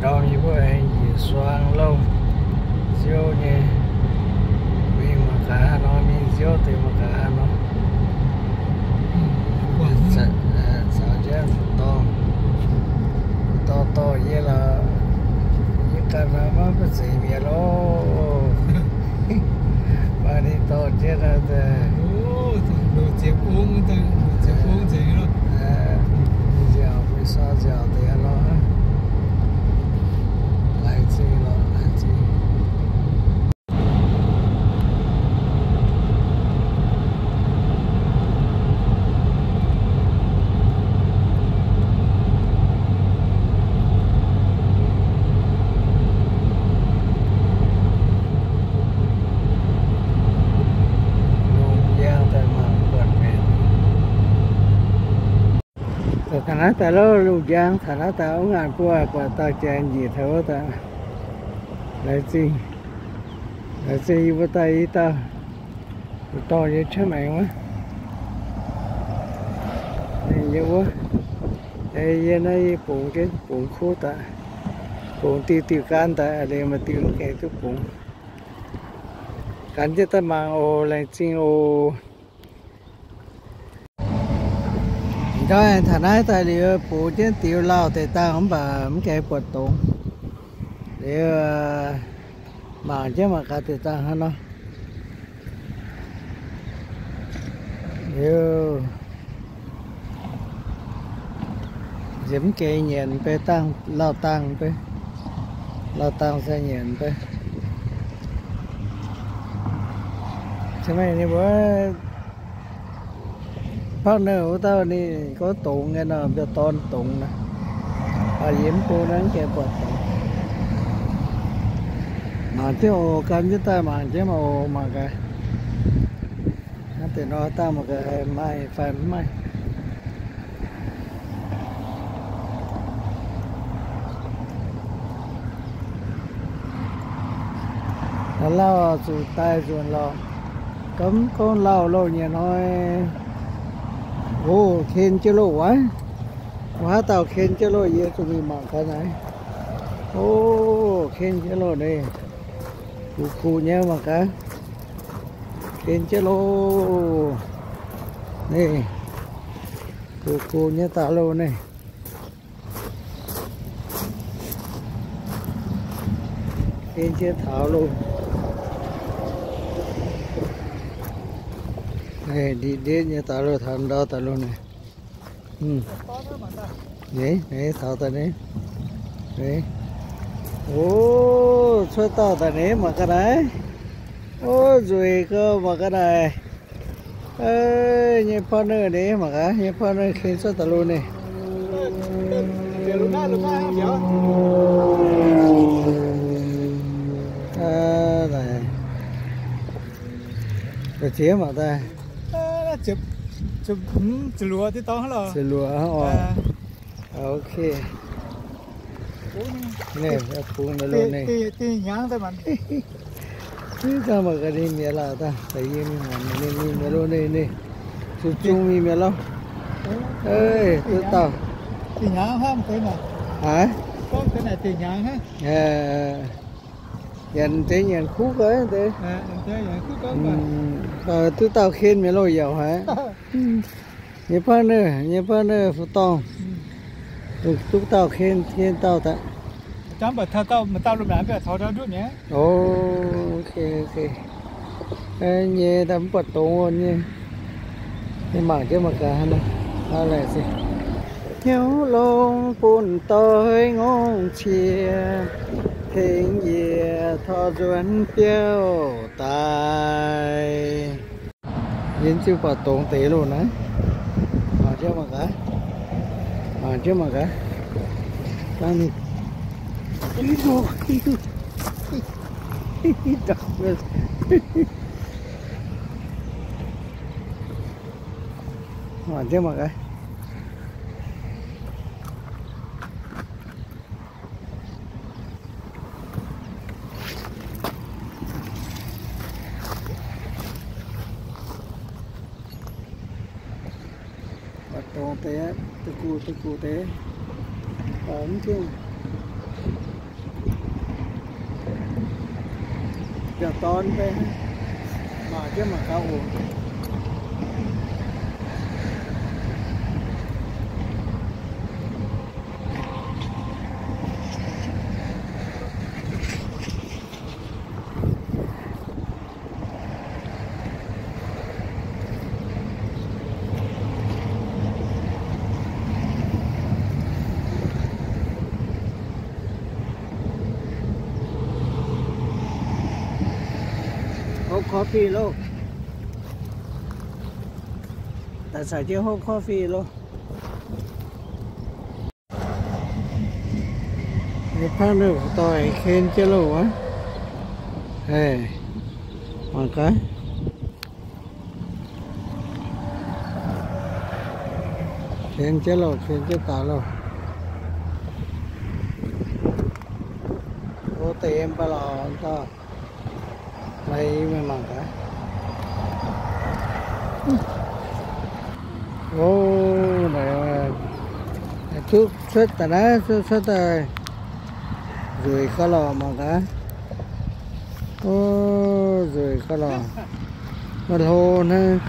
Ndorm yie mbuo aengx njiec suang louh nziouv nyei, mingh mangc gaax haaix nor, mingh nziouv deix mangc gaax haaix nor. Caux jienv dorh, dorh dorh yie lorqc, yie ganh maiv zeiz mienh loh. Maiv ninh dorh jienv nziaauc, mbuo sorv nziaauc deix nor, laengz zingh lorqc, laengz zingh. Lungh njang daaih mangc buatc mienh. Taux naaiv daaih lov, lungh njang taux naaiv daaih, wuov ngaanc buo guatc dauh jaax njiec taux wuov daaih. Laengz zingh, laengz zingh yie mbuo daaih i dauh, dorh yie cuotv maengx wuov. Ninh yie wuov, yie naaiv yie bungx jienv bungx kuv daaih, bungx diuh diuh gaanv daaih, liuz maaih diuh mv gaengh duqv bungx. Gan jienv daaih mangc oc, laengz zingh oc. Ih hnoi taux naaiv daaih liuz, bungx jienv diuh lauh deix dangh mv baac mv gaengh buatc dongz. Liuz, mangc jienv mangc gaax deix dangh hnangv nor. Liuz, nziex mv gaengh nyanc beiv dangh, lauh dangh beiv, lauh dangh se nyanc beiv. Cingx mengh ninh mbuo partner wuov dauh ninh gorngv dongz nyei nor, mbiauz dorn dongz naaic. Aa, yie mv bung naaiv mv gaengh buatc dongz. Mangc jienv oc, gan jienv daaih mangc jienv oc, mangc gaax. Naaiv deix nor dangh mangc gaax maaih fai mv maaih. Lauh zuqc daaih nzuonc lorqc. Gorngv, gorngv lauh loh nyei hnoi. O, ken jienv loh wuov. Wuov haaix dauh ken jienv loh, yie zuqc mingh mangc gaax naaiv. O, ken jienv loh naaiv. Kuv kuv nyei mangc gaax. Ken jienv loh. Naaiv. Kuv kuv nyei daaih loh naaiv. Ken jienv taux loh. Naaiv ndie-ndiev nyei daaih loh, taux ndau daaih loh naaiv. Naaiv, naaiv taux daaih naaiv. Naaiv. O, cuotv dauh daaih naaiv mangc gaax naaiv. O, nzueic gau mangc gaax naaic. Nyei partner naaiv mangc gaax, nyei partner ken cuotv daaih loh naaiv. Ziex mangc daaih. Ziepc luoqc oc. Ok. Naaiv bungx mienh loh naaiv. Duqv dangh mangc gaax ninh mi'aqv lorqc, daaih yie mingh mangc ninh mingh mienh loh naaiv, ninh zuqc zungh mingh mi'aqv lorqc. Duqv dauh. Haaix? Nyanc deix nyanc kuv gau deix. Duqv dauh ken mienh loh yaac haiz. Nyei partner, nyei partner fu-dorngh. Duqv dauh ken, ken dauh daaih. Ok, ok. Nyei daaih mv buatc dongz wuov nyei. Mangc jienv mangc gaax hnangv nor. Hnangv laengz zingh. Hnyouv longx bun doix ngongh cie, tengx yie tov nzuonx biauv daaih. Yie ziouc buatc dongz deix loh naaiv. Mangc jienv mangc gaax. Mangc jienv mangc gaax. Dangh ninh. Mangc jienv mangc gaax. Buatc dongz deix, deix gux deix gux deix, mv zungh. Yaac dorn bei, mangc jienv mangc gaax oc. Hopv coffee loh. Daaih caux jienv hopv coffee loh. Nyei partner dorh ken jienv loh wuov. Mangc gaax. Ken jienv loh, ken jienv daaih loh. Ov, deix yiem ba'lauc daaih. Maiv mangc gaax. Ov, naaic, duqv cuotv daaih naaiv, cuotv, cuotv daaih nzueic gauh lorqc mangc gaax. Ov, nzueic gauh lorqc. Maiv hlo hnangv.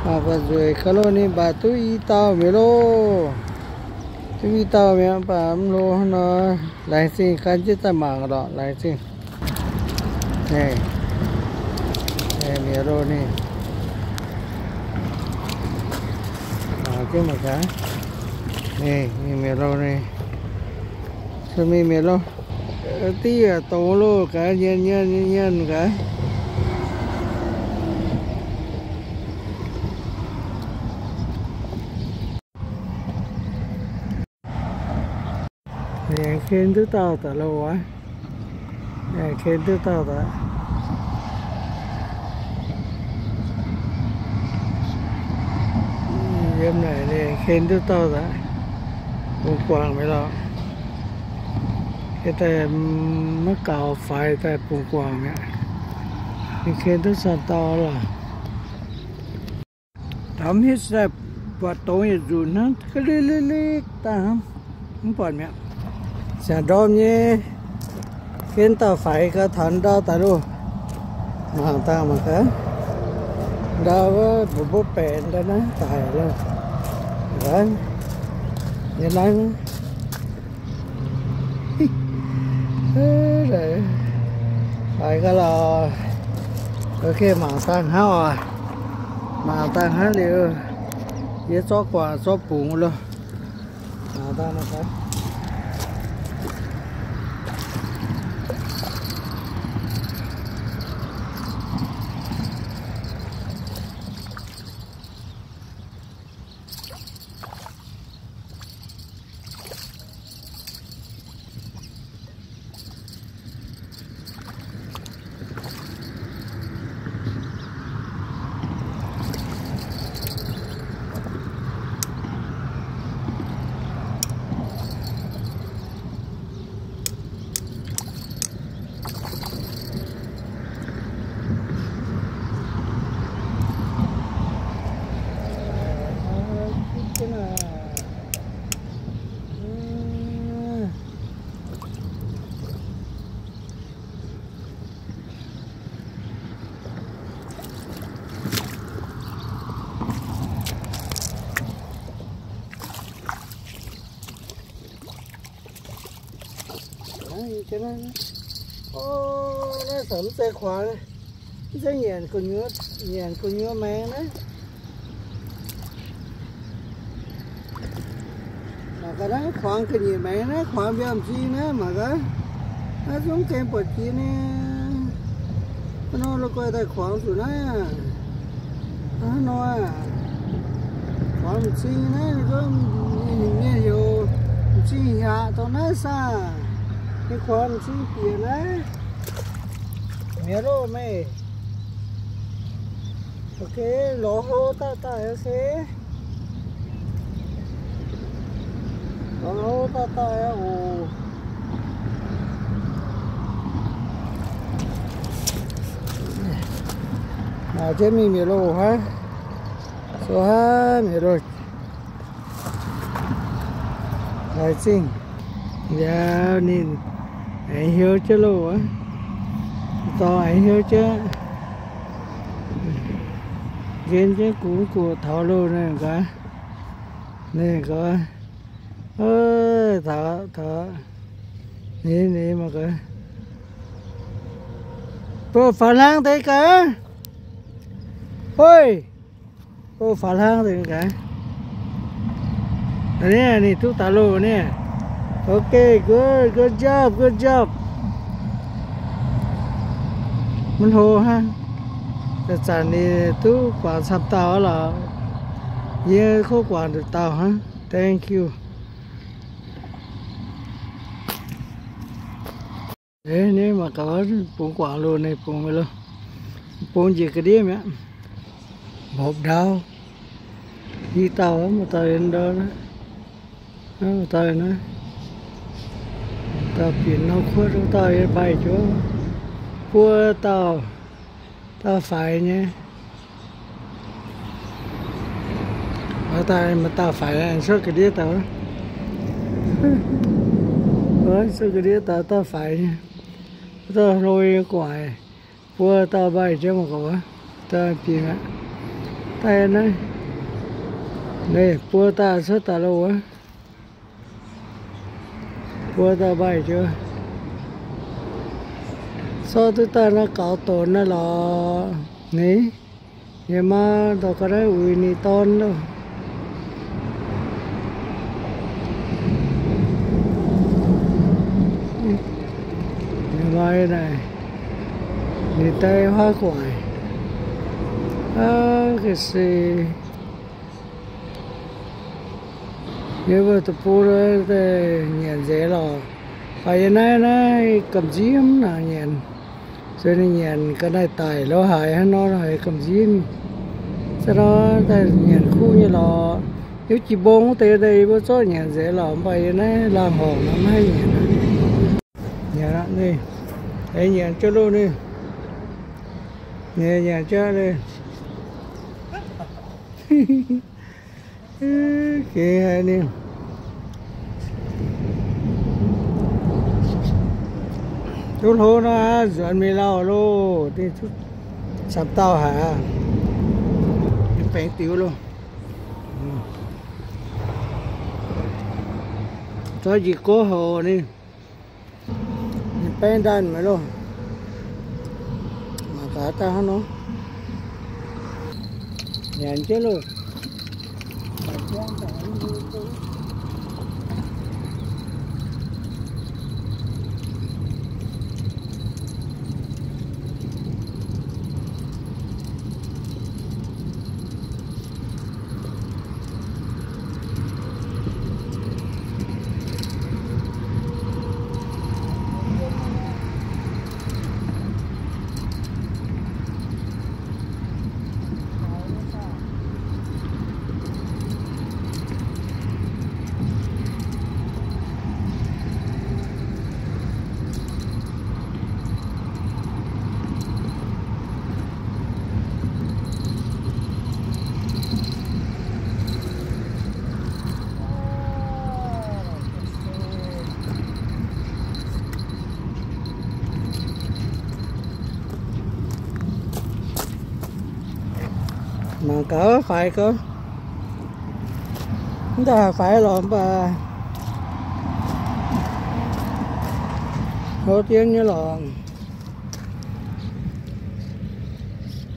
Mangc buatc nzueic gauh loh ninh mv baac duqv i dauh mi'aqv loh. Duqv i dauh mi'aqv mv baac mv hlo hnangv nor. Laengz zingh gan jienv daaih mangc lorqc, laengz zingh. Naaiv, naaiv mi'aqv loh ninh. Mangc jienv mangc gaax. Naaiv, mingh mi'aqv loh ninh. Cuotv mingh mi'aqv loh. Diuh yaac dongz loh, gaax nyienz nyienz nyienz gaax. Aengx ken duqv dauh daaih loh wuov. Aengx ken duqv dauh daaih. Yiem naaic ninh ken duqv dauh daaih. Bungx guangc mi'aqv lorqc. Yie daaih maiv gaux faix daaih bungx guangc mi'aqv. Ninh ken duqv camv dauh lorqc. Taux mv hiuv daaih buatc dongz yietc nzunc hnangv, ga'lik lik lik daaih hnangv, mv buatc mi'aqv. Siangx ndorm nyei, ken dauh faix gau taux ndau daaih loh. Mangc daaih mangc gaax. Ndau wuov mbuo mbuo baeqc ndau naaiv daic loh. Nyei naaiv. Faix gau lorqc. Ok, mangc daaih hnangv oc. Mangc daaih hnangv liuz, yie zorqv guangc zorqv bungx loh. Mangc daaih mangc daaih. Ov, naaiv se mv zeiz kuangx, mv zeiz nyanc gu'nyuoz, nyanc gu'nyuoz maengx naaiv. Mangc gaax naaiv kuangx ga'nyiec maengx naaiv, kuangx mbiauz m'zing naaiv mangc gaax. Naaiv zungv gengh buatc jiex nyei. Hnangv nor lo guai daaih kuangx zuqc naaiv. Hnangv nor, kuangx m'zing naaiv, ninh mienh heuc m'zing hiaac dongh naaiv saah. Ninh kuangx m'zing bieqc naaiv. Mi'aqv loh meih. Ok, lorz hlo daaih daaih, ok. Lorz hlo daaih daaih aqv oc. Mangc jienv mingh mi'aqv loh haiv. Sou haiv mi'aqv loh. Laengz zingh. Yaac ninh aengx heuc jienv loh aqv. Dorh aengx hnyouv jienv, nqen jienv gux guoqv taux loh naaiv gaax. Naaiv gaax, taux, taux, ninh, ninh mangc gaax. Bov faaux hlang deix gaax. Oi, bov faaux hlang deix gaax. Ninh duqv daaih loh ni. Ok, good, good job, good job. Maiv hlo hnangv. Zanc-zanc ninh duqv guangc camv dauh lorqc. Yie kuv guangc nduqc dauh hnangv. Thank you. Ninh mangc gaax, bungx guangc loh ninh bungx mingh loh. Bungx njiec ga'ndiev mi'aqv. Mbopv ndaauv. I dauh, maaih dauh yiem ndau, maaih dauh naaiv, dauh bieqc norm kuotv, dauh yiem mbaih jiex. Buo dauh, dauh faix nyei. Maaih dauh, maaih dauh faix, cuotv ga'ndiev dauh. Cuotv ga'ndiev dauh, dauh faix nyei. Dauh hlo nyei gu'nguaaic. Buo dauh mbaih jiex mangc gaax wuov. Dauh bieqc aqv. Daaih naaiv. Naaiv buo dauh cuotv daaih loh wuov. Buo dauh mbaih jiex. Sortv duqv daaih naaiv gaux donx naaiv lorqc. Ni, yie maa dorh ga'naaiv uix ninh dorn loh. Yie maa naaic, ninh daaih huaav gu'nguaaic. Aav, ga'sie. Yie mbuo deic-bung daaih nyanc nzengc lorqc. Baac yie naaiv, naaiv gamh nziev mv nangc nyanc. Zueiz ninh nyanc ga'naaiv daic lo haaix hnangv nor, haiz gamh nziev mingh. Za'gengh nor daaih nyanc kuv nyei lorqc. Yie jiex mbong wuov deix daaih yie mbuo zorqv nyanc nzengc lorqc, mv baac yie naaiv laangh horngc nor maiv haih nyanc aqv. Nyanc aqv, ninh aengx nyanc jienv loh ninh. Ninh nyanc jienv ninh. Gengh haiz ninh duqv hlo nor, nzuonx mingh lauh loh, ninh duqv camv dauh haic aqv. Ninh baengx diux loh. Zorqv njiec gouv houc ninh. Ninh baeng ndaanh maiv loh. Mangc gaax daaih hnangv nor. Nyanc jienv loh. Mangc gaax faix gau. Mv daaih faix lorqc mv baac hlo dien nyei lorqc.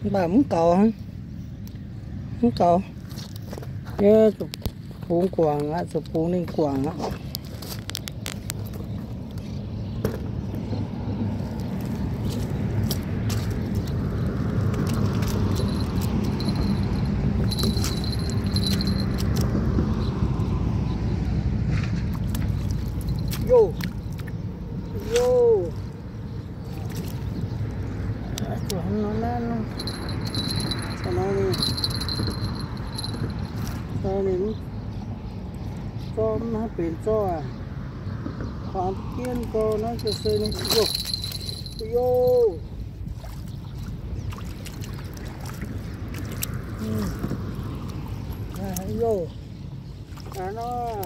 Mv baac mv gaux, mv gaux. Yie zuqc bungx guangc aqv, zuqc bungx ninh guangc aqv. Yoh, yoh. Zuqc hnangv nor naaiv nor. Ninh, ninh mv zorqv, mv haih benx zorqv aqv. Kuangx jienv gau naaiv se ninh, yoh, yoh. Yoh. Aa, nor,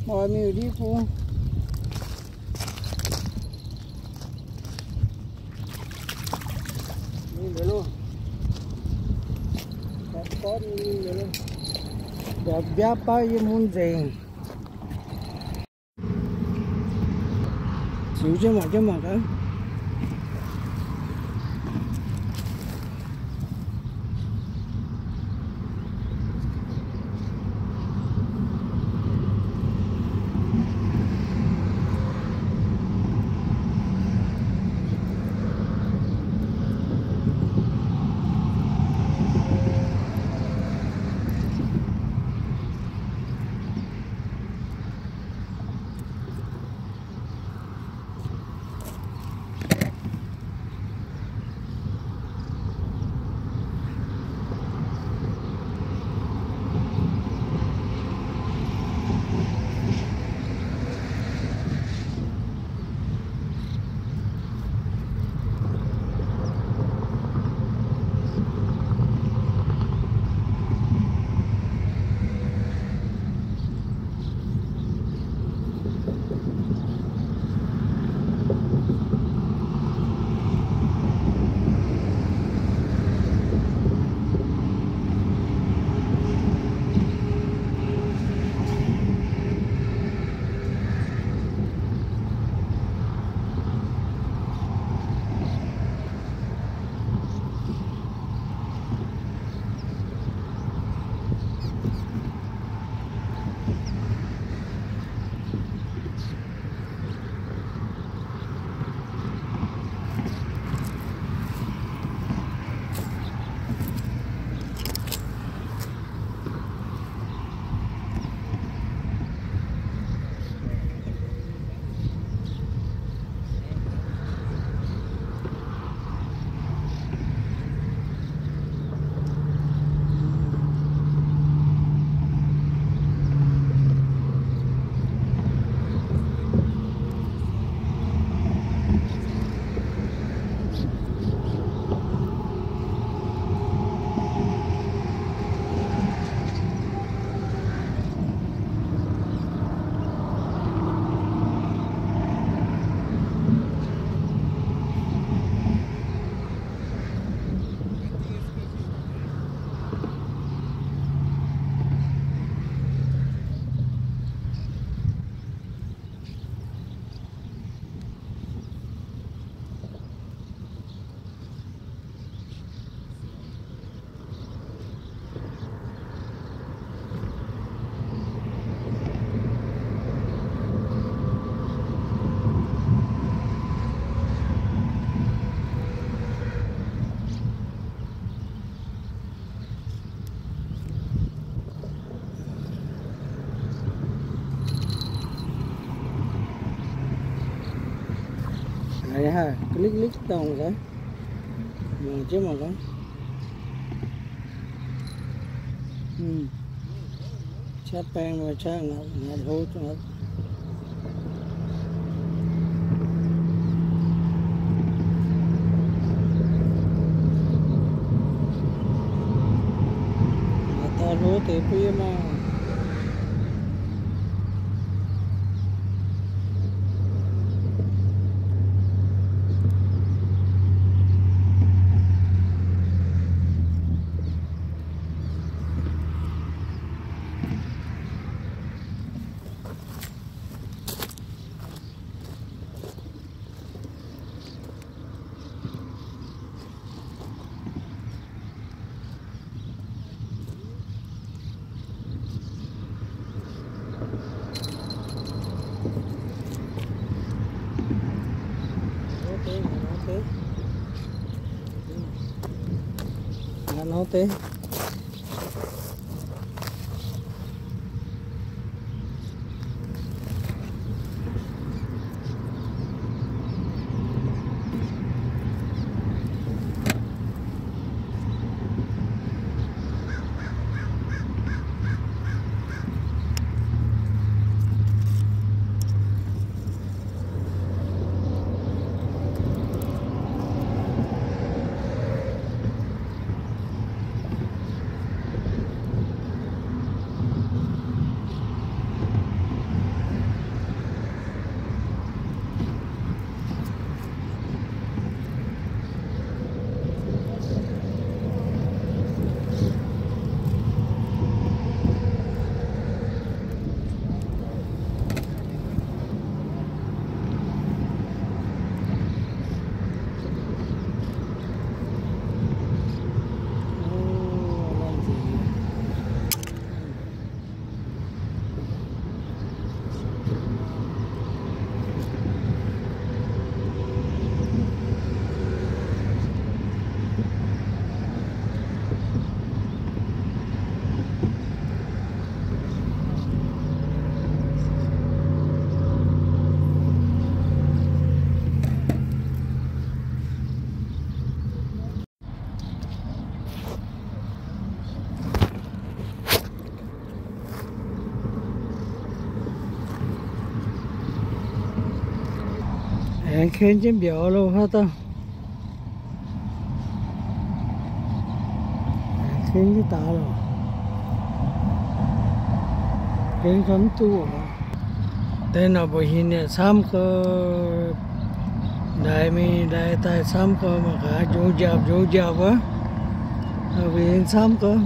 moi mingh ndiev bung. Mbiaauc mbiaauv baav yiem mun nzengc. Ziux jienv mangc jienv mangc gaax. Aa, ga'litv ga'litv dongh nzengc. Mangc jienv mangc gaax. Qaqv baeng maaih qaqv ngaatc hlo. Maaih dauh hlo deix bun yie maah. Ngaatc norm deix. Aengx ken jienv mbiauz loh, haaix dauh. Aengx ken jienv daaih loh. Ken gau mv duqv oc. Deix naaic mbuo hinc yaac camv gau, ndaix mingh ndaix daaih camv gau mangc gaax, njongc njaapc njongc njaapc wuov. Mbuo hinc camv gau.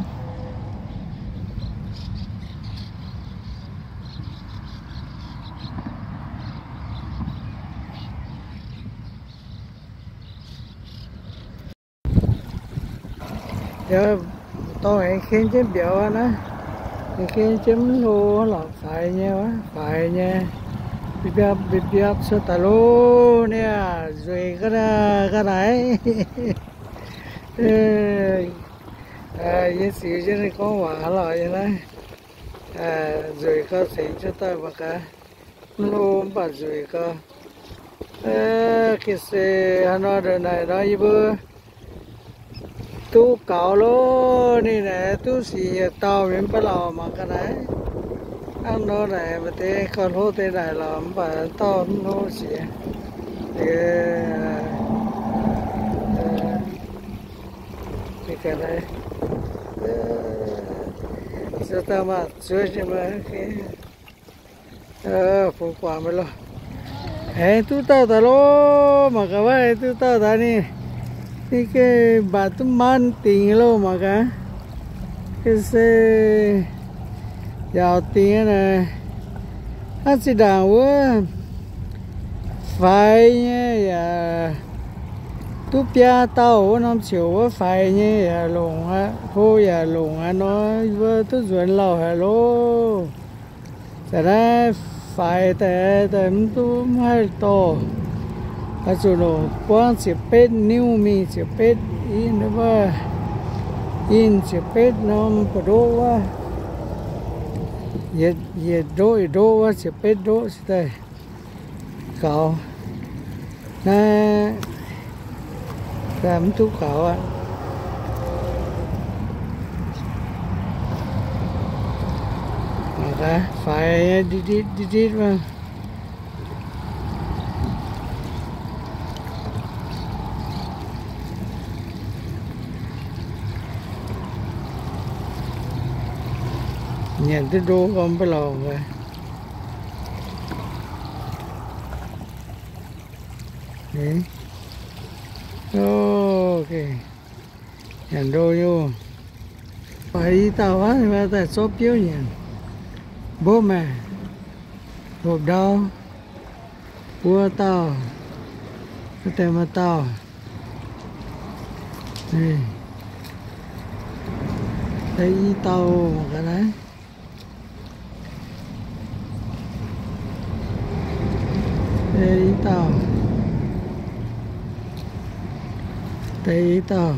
Yaac dorh aengx ken jienv mbiauz aqv naaiv. Aengx ken jienv mv hlo lorqc, faix nyei wuov, faix nyei. Mbiapv mbiapv cuotv daaih loh, ninh aah, nzueic ga'naaiv ga'naaiv. Yie ziux jienv ninh gorngv waac lorqc nyei naaiv. Nzueic gau, cingx cuotv daaih mangc gaax. Mv hlo mv baac nzueic gau. Ga'sie haaix nor ndongc naaic nor yie mbuo duqv gaux loh. Ninh naaic duqv sic yietc dauh mienh mv baac lauh mangc ga'naaiv. Hnangv nor naaic maaih deix gauh hlo deix naaic lorqc, mv baac dauh mv hlo sic. Ga'naaiv, zuov dauh maah, zuov nyei maah. Fungx guangc maiv loh. Aengx duqv dauh daaih loh, mangc gaax wuov, aengx duqv dauh daaih ninh, ninh gengh mbatc duqv maan dingc loh mangc gaax. Ga'sie yaauc dingc naaic. Hnangv zinh ndaangc wuov faix nyei yaac duqv biaa dauh wuov norm ziouc wuov faix nyei yaac longc aqv, hlo yaac longc aqv nor, wuov duqv nzuonx lauh haic loh. Za'naaiv faix daaih, daaih mv duqv mv haih dorh. Oix zuqc longc buangv ziepc betv niuv mingh, ziepc betv in, in ziepc betv norm buoz-ndoqv wuov, yietc ndoqv yietc ndoqv wuov, ziepc betv ndoqv cingx daaih gaux. Naaiv mv duqv gaux aqv. Faix nditv nditv nditv wuov. Nyanc duqv ndo gormx ba'lauc. Nyanc ndo nyei. Faix i dauh wuov, daaih zorqv biouv nyanc. Mbopv maah, hopv ndau, buo dauh, daaih maaih dauh. Daaih i dauh mangc gaax naaiv. Daaih i dauh. Daaih i dauh.